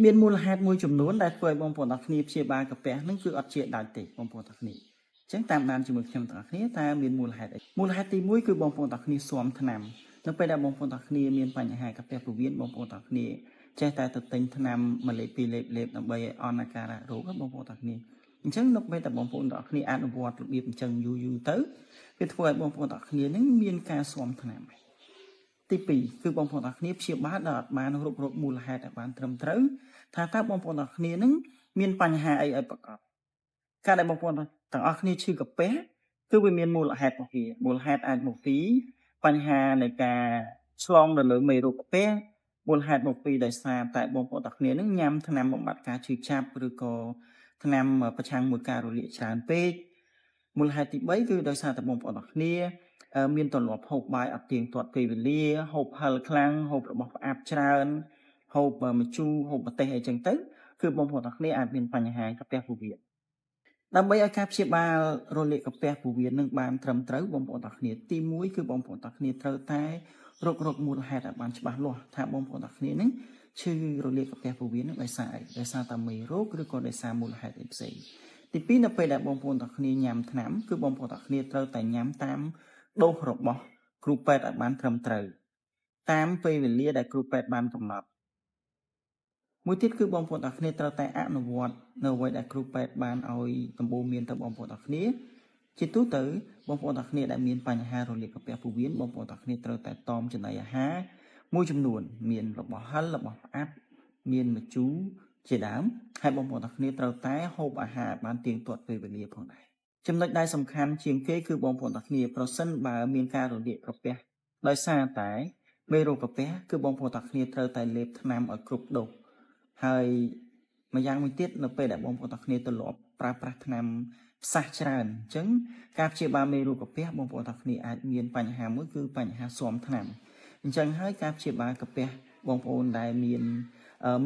មានមូលហេតុមួយចំនួនដែលធ្វើឲ្យបងប្អូនទាំងគ្នាព្យាបាលកាពះនឹងគឺអត់ជាដាច់ទេបងប្អូនទាំងគ្នាអញ្ចឹងតាមដានជាមួយខ្ញុំទាំងគ្នាតើមានមូលហេតុអីមូលហេតុទី1គឺបងប្អូនទាំងគ្នាស៊ាំថ្នាំនៅពេលដែលបងប្អូនទាំងគ្នាមានបញ្ហាកាពះពោះវៀនបងប្អូនទាំងគ្នាចេះតែទៅទិញថ្នាំមួយលេបពីរលេបលេបដើម្បីឲ្យអន់អាការៈរោគបងប្អូនទាំងគ្នាអញ្ចឹងនៅពេលតែបងប្អូនទាំងគ្នាអនុវត្តរបៀបអញ្ចឹងយូរយូរទៅវាធ្វើឲ្យបងប្អូនទាំងគ្នានឹងមានការស៊ាំថ្នាំទី2គឺបងប្អូនទាំងគ្នាព្យាបាលដោយអត់បានរកមូលហេតុឲ្យបានត្រឹមត្រូវថាតើបងប្អូនទាំងគ្នានឹងមានបញ្ហាអីឲ្យប្រកបការដែលបងប្អូនទាំងអស់គ្នាឈឺកាពះគឺវាមានមូលហេតុរបស់វាមូលហេតុអាចមកពីបញ្ហានៃការឆ្លងទៅលើមេរោគកាពះមូលហេតុមកពីដោយសារតែបងប្អូនទាំងគ្នានឹងញ៉ាំថ្នាំបំបត្តិការឈឺចាប់ឬក៏ថ្នាំប្រឆាំងមួយការរលាកច្រើនពេកមូលហេតុទី3គឺដោយសារតែបងប្អូនទាំងគ្នាមានទម្លាប់ហូបបាយអត់ទៀងទាត់ពេលវេលាហូបហឹរខ្លាំងហូបរបស់ផ្អាប់ច្រើនហូបម្ជូរហូបម្ទេសអីចឹងទៅគឺបងប្អូនទាំងគ្នាអាចមានបញ្ហាកាពះពោះវៀនដើម្បីឲ្យការព្យាបាលរលាកកាពះពោះវៀននឹងបានត្រឹមត្រូវបងប្អូនទាំងគ្នាទី1គឺបងប្អូនទាំងគ្នាត្រូវតែរកមូលហេតុឲ្យបានច្បាស់លាស់ថាបងប្អូនទាំងគ្នានឹងឈឺរលាកកាពះពោះវៀននឹងដោយសារអីដោយសារតែមេរោគឬក៏ដោយសារមូលហេតុអីផ្សេងទី2នៅពេលដែលបងប្អូនទាំងគ្នាញ៉ាំថ្នាំគឺបងប្អូនទាំងគ្នាត្រូវតែញ៉ាំតាមដូសរបស់គ្រូពេទ្យឲ្យបានត្រឹមត្រូវតាមពេលវេលាដែលគ្រូពេទ្យបានកំណត់មួយទៀតគឺបងប្អូនទាំងគ្នាត្រូវតែអនុវត្តនៅអ្វីដែលគ្រូពេទ្យបានឲ្យដំបូន្មានទៅបងប្អូនទាំងគ្នាជាទូទៅបងប្អូនទាំងគ្នាដែលមានបញ្ហារលាកកាពះពោះវៀនបងប្អូនទាំងគ្នាត្រូវតែតមចំណីអាហារមួយចំនួនមានរបស់ហឹររបស់ផ្អាប់មានម្ជូរជាដើមហើយបងប្អូនទាំងគ្នាត្រូវតែហូបអាហារបានទៀងទាត់ពេលវេលាផងដែរចំណុចដែលសំខាន់ជាងគេគឺបងប្អូនទាំងគ្នាប្រសិនបើមានការរលាកកាពះដោយសារតែមេរោគកាពះគឺបងប្អូនទាំងគ្នាត្រូវតែលេបថ្នាំឲ្យគ្រប់ដូសហើយម្យ៉ាងមួយទៀតនៅពេលដែលបងប្អូនទាំងគ្នាទម្លាប់ប្រើប្រាស់ថ្នាំផ្សះច្រើនអញ្ចឹងការព្យាបាលមេរោគកាពះបងប្អូនទាំងគ្នាអាចមានបញ្ហាមួយគឺបញ្ហាស៊ាំថ្នាំអញ្ចឹងហើយការព្យាបាលកាពះបងប្អូនដែលមាន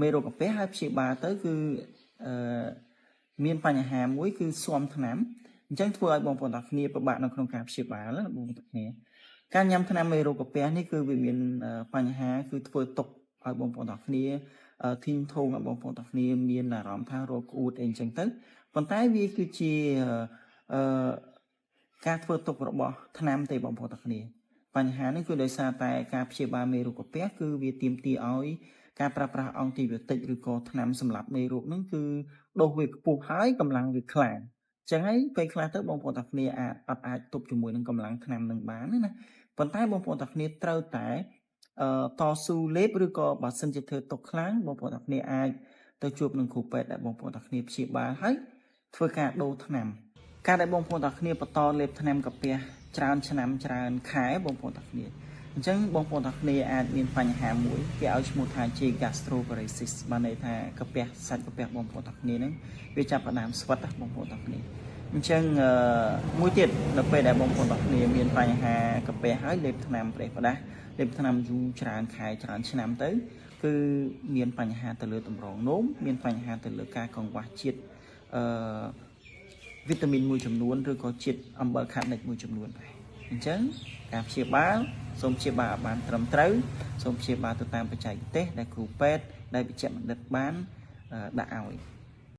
មេរោគកាពះហើយព្យាបាលទៅគឺមានបញ្ហាមួយគឺស៊ាំថ្នាំអញ្ចឹងធ្វើឲ្យបងប្អូនទាំងគ្នាពិបាកនៅក្នុងការព្យាបាលបងប្អូនទាំងគ្នាការញ៉ាំថ្នាំមេរោគកាពះនេះគឺវាមានបញ្ហាគឺធ្វើទុកឲ្យបងប្អូនទាំងគ្នាធីងធងឲ្យបងប្អូនទាំងគ្នាមានអារម្មណ៍ថារកក្អួតអីអញ្ចឹងទៅប៉ុន្តែវាគឺជាការធ្វើទុករបស់ថ្នាំទេបងប្អូនទាំងគ្នាបញ្ហានេះគឺដោយសារតែការព្យាបាលមេរោគកាពះគឺវាទាមទារឲ្យការប្រើប្រាស់អង់ទីប៊ីយោទិកឬក៏ថ្នាំសម្លាប់មេរោគហ្នឹងគឺដូសវាខ្ពស់ហើយកម្លាំងវាខ្លាំងចឹងហើយពេលខ្លះទៅបងប្អូនទាំងគ្នាអាចអត់អាចទប់ជាមួយនឹងកម្លាំងថ្នាំនឹងបានណាប៉ុន្តែបងប្អូនទាំងគ្នាត្រូវតែតស៊ូលេបឬក៏បើសិនជាធ្វើទុកខ្លាំងបងប្អូនទាំងគ្នាអាចទៅជួបនឹងគ្រូពេទ្យដែលបងប្អូនទាំងគ្នាព្យាបាលហើយធ្វើការដូរថ្នាំការដែលបងប្អូនទាំងគ្នាបន្តលេបថ្នាំកាពះច្រើនឆ្នាំច្រើនខែបងប្អូនទាំងគ្នាអញ្ចឹងបងប្អូនទាំងគ្នាអាចមានបញ្ហាមួយគេឲ្យឈ្មោះថាជា gastroparesis បានន័យថាកាពះសាច់កាពះបងប្អូនទាំងគ្នាហ្នឹងវាចាប់ផ្ដើមស្វិតបងប្អូនទាំងគ្នាអញ្ចឹងមួយទៀតនៅពេលដែលបងប្អូនទាំងគ្នាមានបញ្ហាកាពះហើយលេបថ្នាំប្រេះផ្ដាស់លេបថ្នាំយូរច្រើនខែច្រើនឆ្នាំទៅគឺមានបញ្ហាទៅលើតម្រងនោមមានបញ្ហាទៅលើការកង្វះជាតិវីតាមីនមួយចំនួនឬក៏ជាតិអំបិលខាត់និចមួយចំនួនដែរអញ្ចឹងការព្យាបាលសូមព្យាបាលឲ្យបានត្រឹមត្រូវសូមព្យាបាលទៅតាមបច្ចេកទេសដែលគ្រូពេទ្យដែលវិជ្ជបណ្ឌិតបានដាក់ឲ្យ